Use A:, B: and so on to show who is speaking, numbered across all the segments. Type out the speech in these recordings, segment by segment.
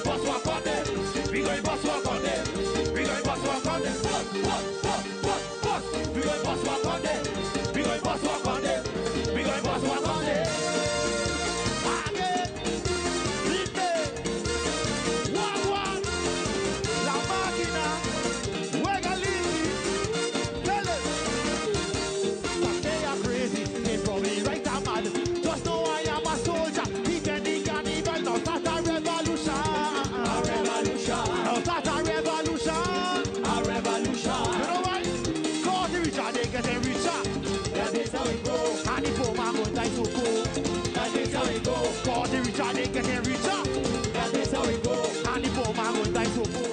A: Boss walk on them. We going boss walk on them. We going boss walk on them. Boss, boss, boss, boss, boss. We going boss walk on them. We going boss walk on them. We going boss walk on them. Again. Lipe. One, one. La máquina. Juega libre. Tell it. But they are crazy. They probably right or mad. Just know I am a soldier. Defending carnival. Now start a revolution.
B: A revolution.
A: Now start a revolution.
B: A revolution.
A: You know why? Cause the richer they getting richer.
B: That is how it go.
A: And the poor man gon' die so poor.
B: That is how it go.
A: Cause the richer they getting richer.
B: That is how it go.
A: And the poor man gon' die so poor.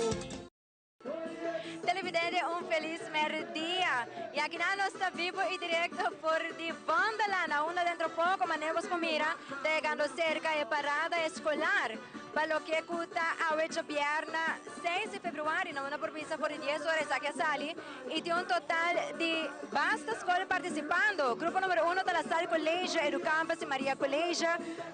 C: Televidente, un felis merdia. Y aki nos ta bibo y directo for di Wonderland, unda dentro poco manera bo mira, yegando cerca e parada escolar. Pa loke ta awe diabierna 6 di februari, na una provincia for di 10 or esaki a sali, y tin un total di basta scol participando. Grupo number 1 ta La Salle College, Educampus y Maria College.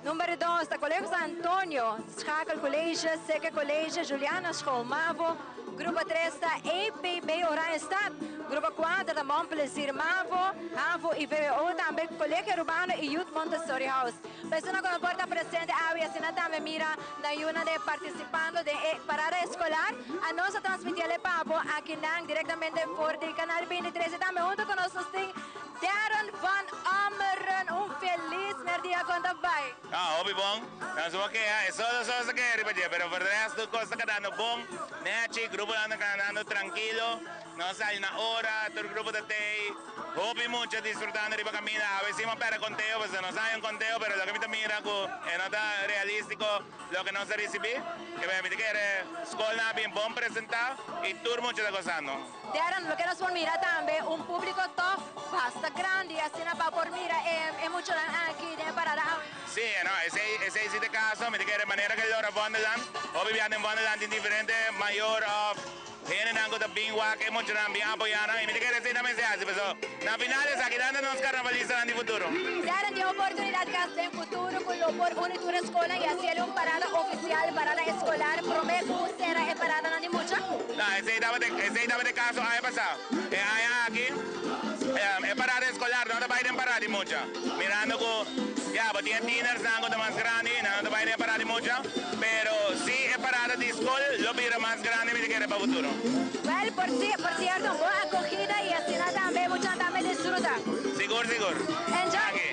C: Number 2 ta Colegio San Antonio, Schakel College, Seke College, Juliana School Mavo. Grupo 3 ta EPB Oranjestad. Grupo 4 ta Mon Plaisir Mavo, Havo y VWO tambe, Colegio Urbano y Youth Montessori House. Persona cu no por ta presente awe asina tambe mira na yuna de participando den e parada escolar. A nos transmiti pa bo aki nan directamente for di Canal 23 y tambe hunto cu nos tin Darren van Ommeren. Un felis merdia, con ta bay?
D: Ah, hopi bon. No so que é solo solo que riba dje, pero por resto cos ta canando bon. Nechi, grupo anda canando trankilo. Nos a sali na ora, tur grupo ta tey. Hopi mucha disfrutando riba caminda. A ver si para conteo, pues no sabe un conteo, pero loke mi ta mira cu no ta realistico loke nos a ricibi. Cu mi ta kere scol a bin bon presenta y tur mucha ta gosando.
C: Darren, loke nos por mira tambe, un publico toch basta grandi, asina pa por mira, e mucha aki den parada.
D: Si, no, esey ta e caso, mi ta kere manera cu Laura Wonderland, of biaha den Wonderland tin diferente mayor of hende nan cu ta bin wak e mucha nan bin apoya nan, y mi ta kere esey tambe se haci, pero na final esaki nan ta nos carnavalista di futuro.
C: Darren, tin oportunidad cas den futuro cu lo por uni tur scol y haci un parada oficial, parada escolar, prome cu cera e parada nan di mucha?
D: No, esey tabata e caso aña pasa. E aña aki, e parada escolar, no ta bay den parada di mucha. Mirando cu, ya, bo tin tieners nan cu mas grandi, no ta bay den parada di mucha, pero si e parada di scol, lo bira mas grandi mi ta kere pa futuro.
C: Well, por cierto, bon acogida y asina tambe, mucha tambe disfruta.
D: Sigur, sigur.
C: Enjoy.
D: Aki.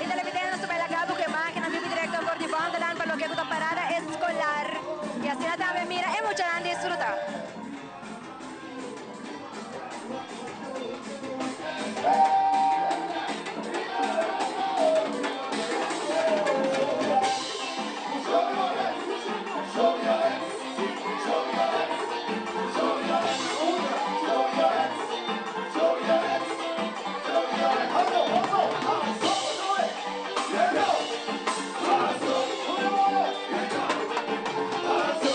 C: Y televidente, nos ta caba cu imagen bibo directo for di Wonderland pa loke ta parada escolar. Y asina tambe mira e mucha disfruta.
A: Show your hands. Show your hands. Show your hands. Una. Show your hands. Show your hands. Show your hands. Alto, alto, alto. Sube. Paso. Una. Paso.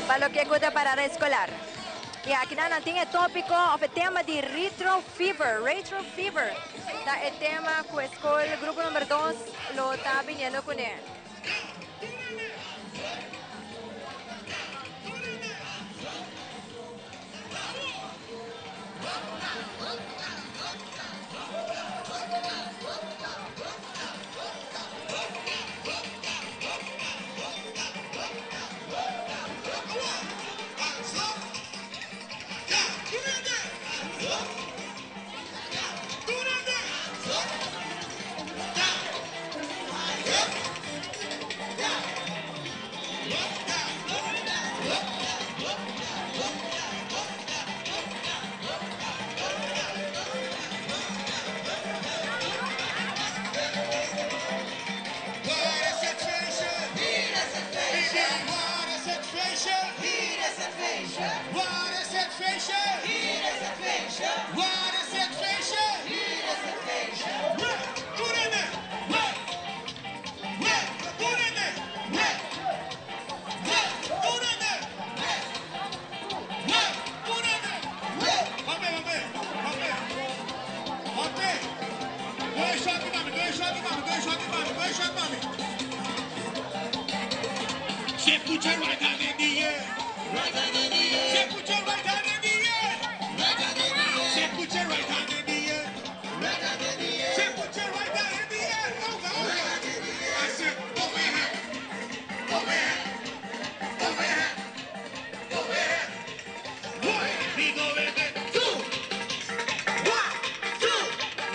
C: Pa loke ta parada escolar. Y aki nan tin e topico of e tema di Retro Fever. Retro Fever. Ta e tema cu e scol grupo number 2 lo ta biniendo cune.
A: Waar is het feestje?
E: Hier is het feestje.
A: Waar is het feestje?
E: Hier is het feestje.
A: Waar is het feestje?
E: Hier is het feestje.
A: Waar is het feestje?
E: Hier is het feestje.
A: Doe het! Doe het! Doe het! Doe het! Mami, mami, mami. Mami. Doe shot, mami. Doe shot, mami. Doe shot, mami. Doe shot, mami. Say put your right hand in the air.
E: Right hand in the air.
A: Say put your right hand in the air.
E: Right hand in the air.
A: Say put your right hand in the air.
E: Right hand in the air.
A: Say put your right hand in the air. Over, over. I said over here. Over here. Over here. Over here. One. We go with it. Two. One, two.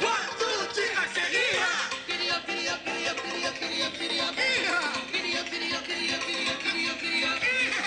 A: One, two, three. I said yeah.
E: Giddy up, giddy up, giddy up, giddy up, giddy up, giddy up.
A: Yeah.
E: Giddy up, giddy up, giddy up, giddy up, giddy up, giddy up.
A: Yeah.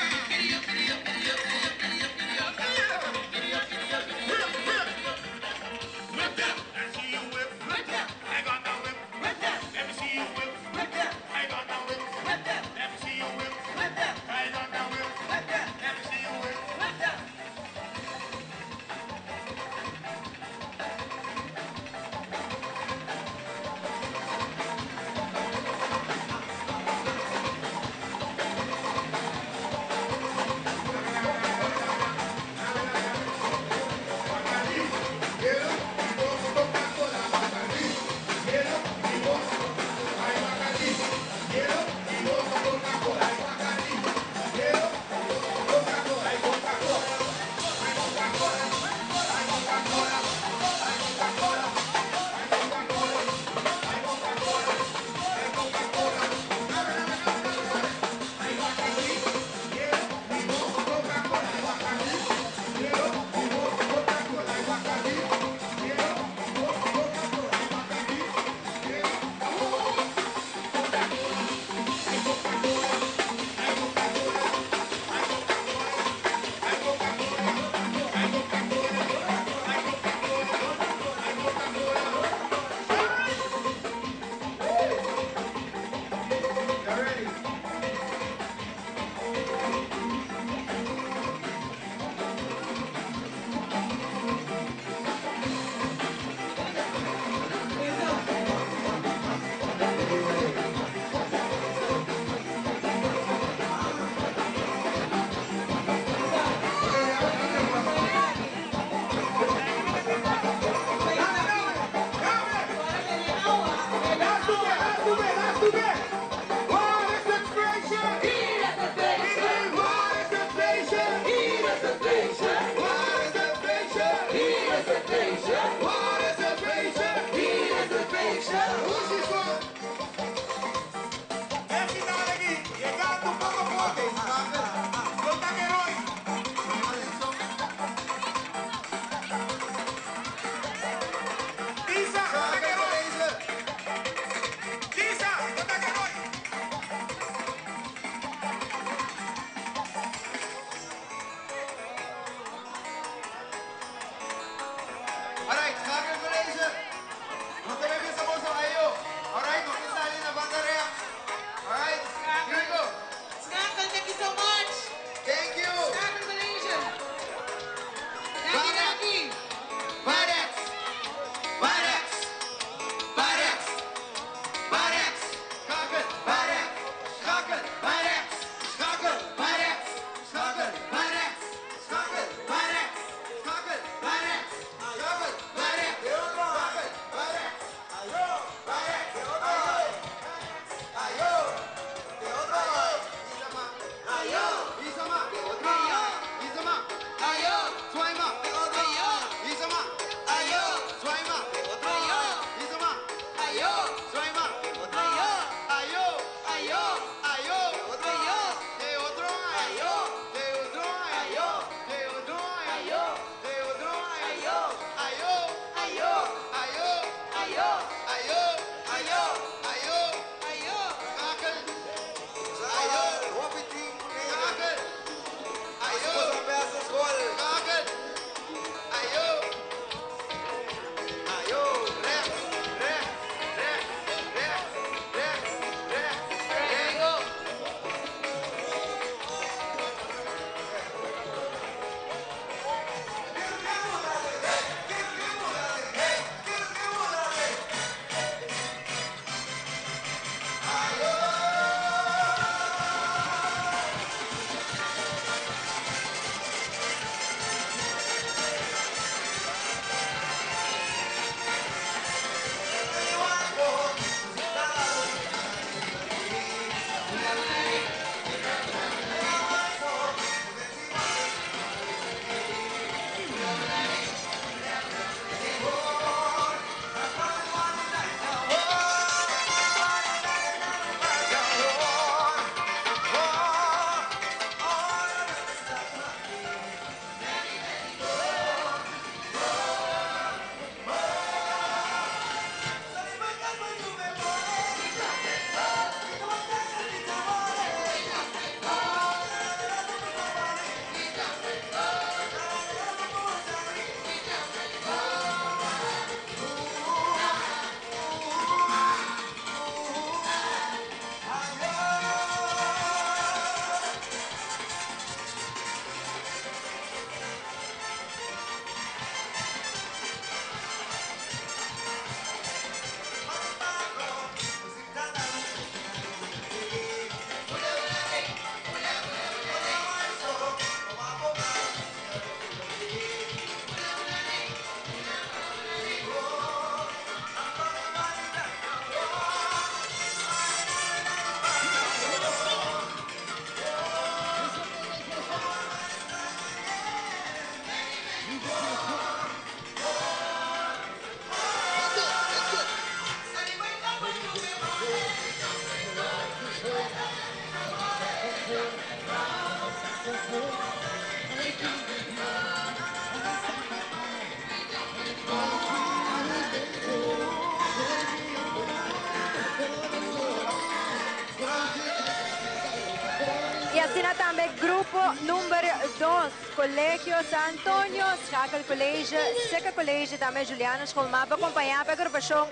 C: Y asina tambe grupo number 2, Colegio San Antonio, Schakel College, Seca College, tambe Juliana School Mapa, acompaña pa agrupacion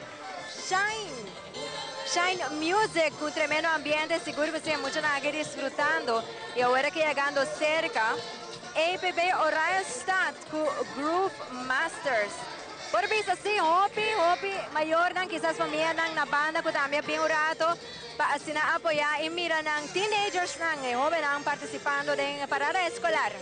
C: Shine. Shine Music, cu tremendo ambiente, sigur bo mucha nan disfrutando. Y awor cu yegando cerca, APB Oranjestad cu Groove Masters. Por bisa si, hopi, hopi, mayor nan, kisas famia nan na banda, cu tambe bin un rato, pa asina apoya y mira nan teenagers nan, hoben nan participando den parada escolar.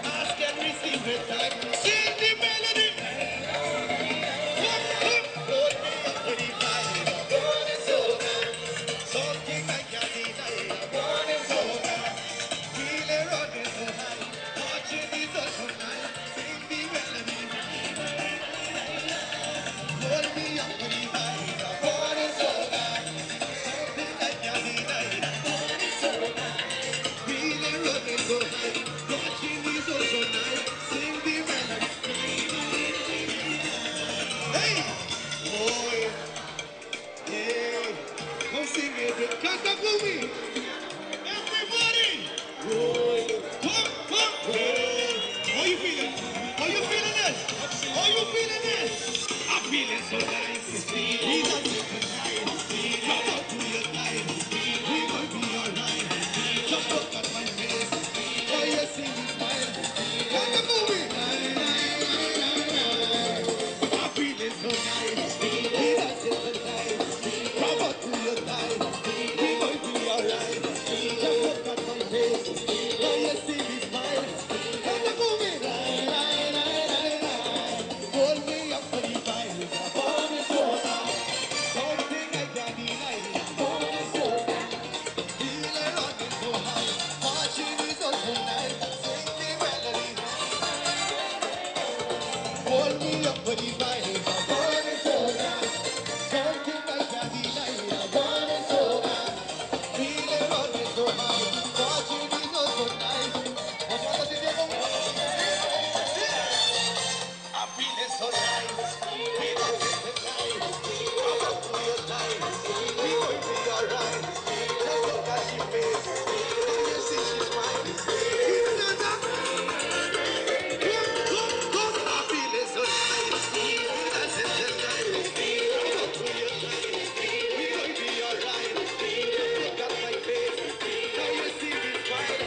E: Ask and receive it time. Sing the melody. Come, come, hold me up with the vibe. I'm running so down. Something I can't deny. I'm running so down. Feeling running so high. Watching the ocean night. Sing the melody. Hold me up with the vibe. I'm running so down. Something I can't deny. I'm running so down. Feeling running so high. Watching the ocean night. Sing the melody. Hey! Oh, yeah. Come sing it. Canta with me. Everybody. Oh, come, come. How you feeling? How you feeling this? How you feeling this? I'm feeling so nice. We got it tonight. Come up to your life. We gon' be alright. Just look at my face. Oh, you see me smile. Canta with me. I'm feeling so nice. We got it tonight. Come up to your life. We gon' be alright. Just look at my face. Oh, you see me smile. Canta with me. Hold me up for the vibe. I'm on it so high. Something I can't deny. I'm on it so high. Feeling running so high. Watching this ocean night. Sing the melody. Hold me up for the vibe. I'm on it so high. Something I can't deny. I'm on it so high. Feeling running so high. Watching this ocean night. I'm feeling so nice. We gon' take the night. Come up to your life. We gon' be alright. Just look at she face. You see she smile. Come, come, come. I'm feeling so nice. We gon' take the night. Come up to your life. We gon' be alright. Just look at my face. Now you see me smile.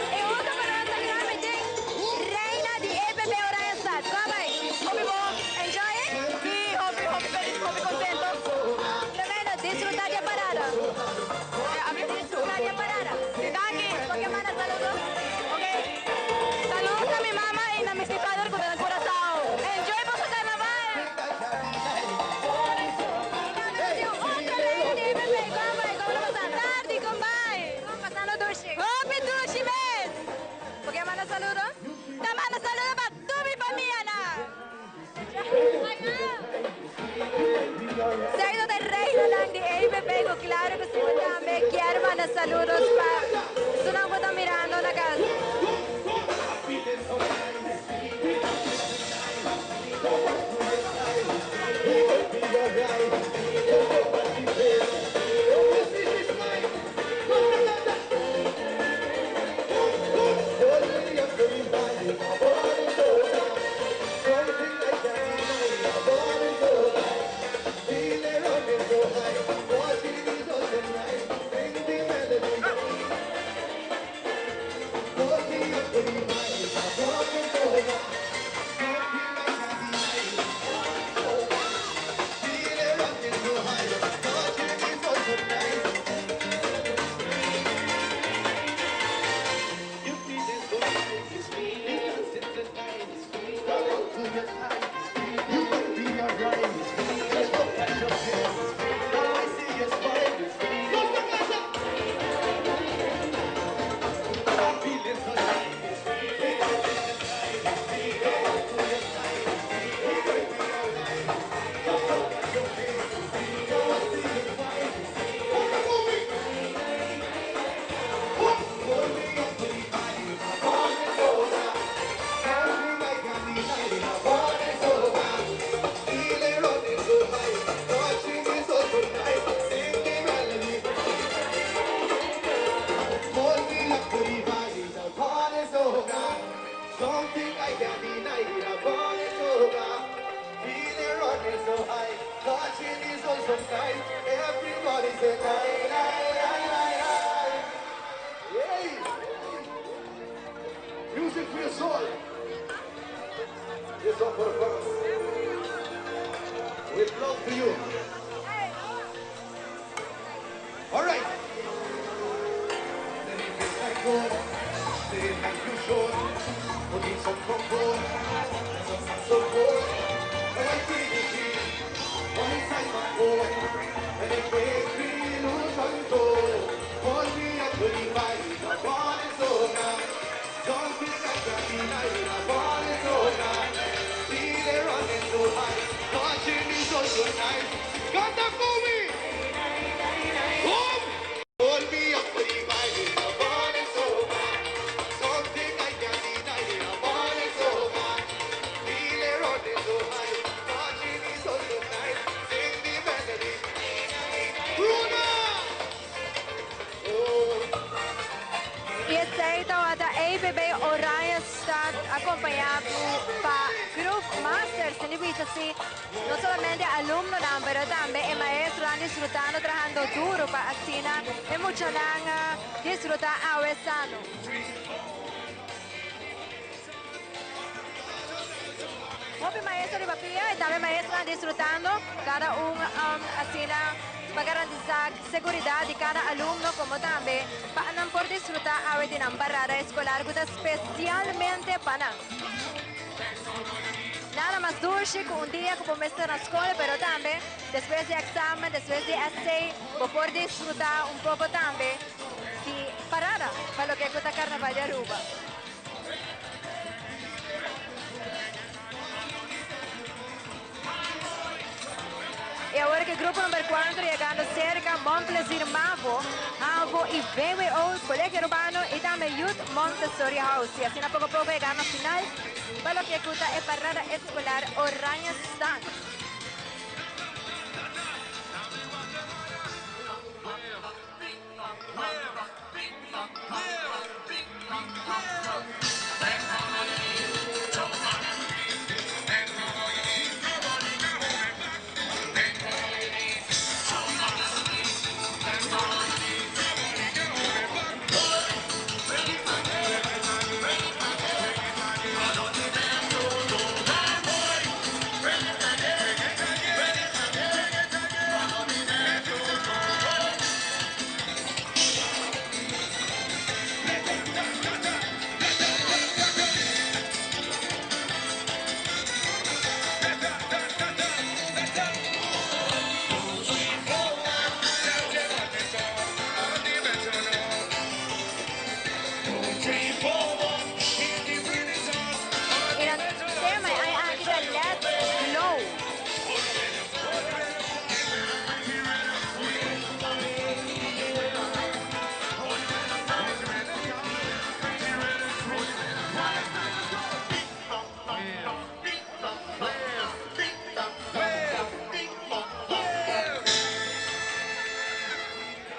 C: E otro parada grandi, Reina di EPP Oranjestad. Come on, hopi bon, enjoy it?
F: Si, hopi, hopi feliz, hopi contento.
C: Tremendo, disfruta di parada. Disfruta di parada.
F: Si, danki.
C: Bo kier manda saludo?
F: Ok. Saludos na mi mama y na mi father cu ta Curaçao. Enjoy boso carnaval.
C: Otro reina di EPP, con ta con ta pasando?
F: Tardi, con ta bay.
C: Con ta pasando dushi?
F: Hopi dushi mes.
C: Bo kier manda saludo?
F: Ta manda saludo pa tur mi famia nan.
C: Certo di reina nan di EPP, claro cu si tambe kier manda saludo pa esnan cu ta mirando na cas.
E: Feeling running so high, watching these ocean nights, sing the melody. Music for your soul. This one for the fans. With love to you. All right. Let me feel like gold. Say like you should. Put in some comfort. Some support. And I feel the heat. One inside my bone. And it makes me lose control. Hold me up to the vibe. The ball is so nice. Something I can't deny. The ball is so nice. Feel it running so high. Touching me so so nice. Canta conmigo. Boom! Hold me up to the vibe. The ball is so nice. Something I can't deny. The ball is so nice. Feel it running so high. Touching me so so nice. Sing the melody. Bruna! Oh.
C: Y esey ta ABB Oranjestad acompaña pa Groove Masters. Tin asina, no solamente alumno, pero tambe e maestro disfrutando, trahando duro pa asina e muchanan disfruta awe sano. Hopi maestro di papia y tambe maestro disfrutando, cada un asina pa garantisa seguridad di cada alumno como tambe pa nan por disfruta awe di nan parada escolar cu ta specialmente pa nan. Nada mas dushi cu un dia cu bo mester na scol, pero tambe despues di examen, despues di essay, bo por disfruta un poco tambe di parada pa loke ta Carnaval di Aruba. Y awor cu grupo number 4 yegando cerca, Montplaisir Mavo, Havo y VWO, Colegio Urbano y tambe Youth Montessori House. Y asina poco poco yegando na final pa loke ta e parada escolar Oranjestad. Y e tema aki ta Let's Glow.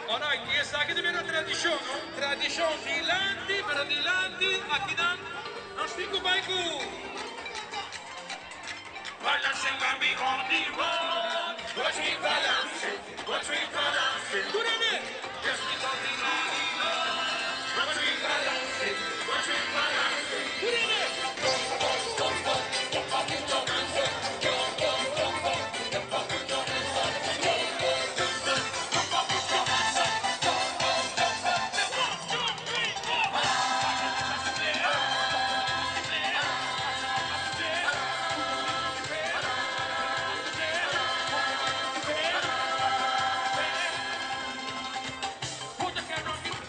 G: Alright, y esaki tambe ta tradicion, no? Tradicion, dilanti, pero dilanti, aki nan, nos tin cu bay cu. Balancing when we on the road. Watch me balancing, watch me balancing. Good on it. Yes, we on the road. Watch me balancing, watch me balancing. Good on it. Put the camera on.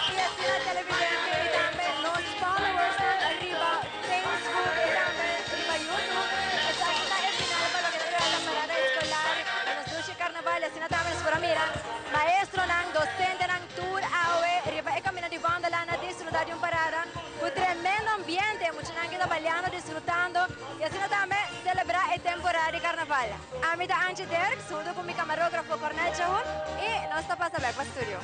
C: Y asina televidente y tambe nos followers riba Facebook y tambe riba YouTube. Esaki ta e final pa loke ta trata parada escolar di nos dushi carnaval. Asina tambe nos por a mira maestronan, docentenan tur awe riba e camino di Vondellaan a disfruta di un parada cu tremendo ambiente. Muchanan ki ta baliando, disfrutando y asina tambe celebra e temporada di carnaval. Ami ta Angie Dirks hunto cu mi camarógrafo Cornel Chahun y nos ta pasa bek pa studio.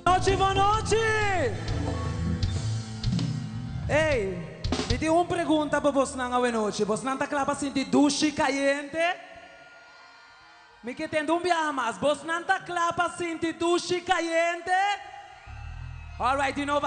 H: Nochi, bon nochi! Ey, mi tin un pregunta pa bosnan awe nochi. Bosnan ta kla pa sinti dushi kayente? Mi ke tende un biaha mas. Bosnan ta kla pa sinti dushi kayente? Alright, di nobo.